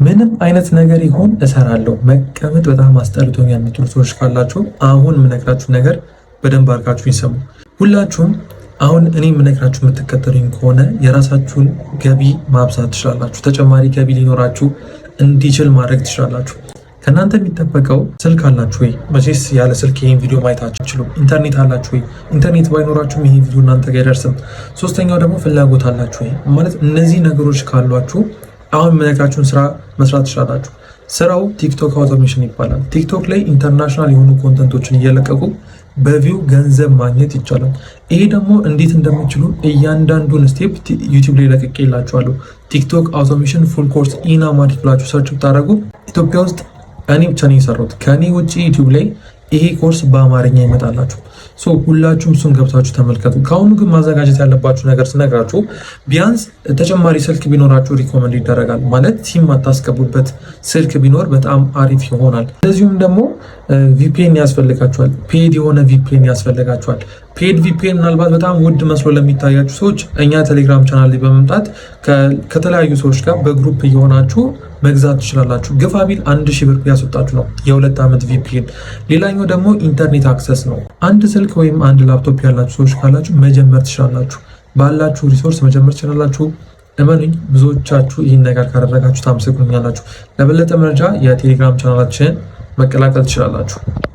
ምንም አይነት ነገር ይሁን እሰራለሁ፣ መቀመጥ በጣም አስጠልቶኛል የምትሉ ሰዎች ካላችሁ አሁን የምነግራችሁ ነገር በደንብ አድርጋችሁ ይሰሙ። ሁላችሁም አሁን እኔ የምነግራችሁ የምትከተሉኝ ከሆነ የራሳችሁን ገቢ ማብዛት ትችላላችሁ። ተጨማሪ ገቢ ሊኖራችሁ እንዲችል ማድረግ ትችላላችሁ። ከእናንተ የሚጠበቀው ስልክ አላችሁ ወይ? መቼስ ያለ ስልክ ይህን ቪዲዮ ማየት አትችሉም። ኢንተርኔት አላችሁ ወይ? ኢንተርኔት ባይኖራችሁም ይሄ ቪዲዮ እናንተ ጋር አይደርስም። ሶስተኛው ደግሞ ፍላጎት አላችሁ ወይ? ማለት እነዚህ ነገሮች ካሏችሁ አሁን የምነግራችሁን ስራ መስራት ትችላላችሁ። ስራው TikTok automation ይባላል። TikTok ላይ international የሆኑ content ኦችን እየለቀቁ በ view ገንዘብ ማግኘት ይቻላል። ይሄ ደግሞ እንዴት እንደምችሉ እያንዳንዱን step YouTube ላይ ለቅቄላችኋለሁ። TikTok automation full course in Amharic ብላችሁ search ብታደርጉ ኢትዮጵያ ውስጥ እኔ ብቻ ነው የሰራሁት። ከእኔ ውጭ YouTube ላይ ይሄ ኮርስ በአማርኛ ይመጣላችሁ። So ሁላችሁም እሱን ገብታችሁ ተመልከቱ። ከአሁኑ ግን ማዘጋጀት ያለባችሁ ነገር ስነግራችሁ ቢያንስ ተጨማሪ ስልክ ቢኖራችሁ recommend ይደረጋል። ማለት ሲም ማታስገቡበት ስልክ ቢኖር በጣም አሪፍ ይሆናል። እንደዚሁም ደግሞ VPN ያስፈልጋችኋል። Paid የሆነ VPN ያስፈልጋችኋል። Paid VPN ምናልባት በጣም ውድ መስሎ ለሚታያችሁ ሰዎች እኛ Telegram channel ላይ በመምጣት ከተለያዩ ሰዎች ጋር በ group እየሆናችሁ መግዛት ትችላላችሁ። ግፋ ቢል 1000 ብር ቢያስወጣችሁ ነው የ2 ዓመት VPN። ሌላኛው ደግሞ internet access ነው። አንድ ስልክ ወይም አንድ ላፕቶፕ ያላችሁ ሰዎች ካላችሁ መጀመር ትችላላችሁ። ባላችሁ resource መጀመር ትችላላችሁ። እመኑኝ፣ ብዙዎቻችሁ ይህን ነገር ካደረጋችሁ ታመሰግኑኛላችሁ። ለበለጠ መረጃ የ Telegram channel ኣችንን መቀላቀል ትችላላችሁ።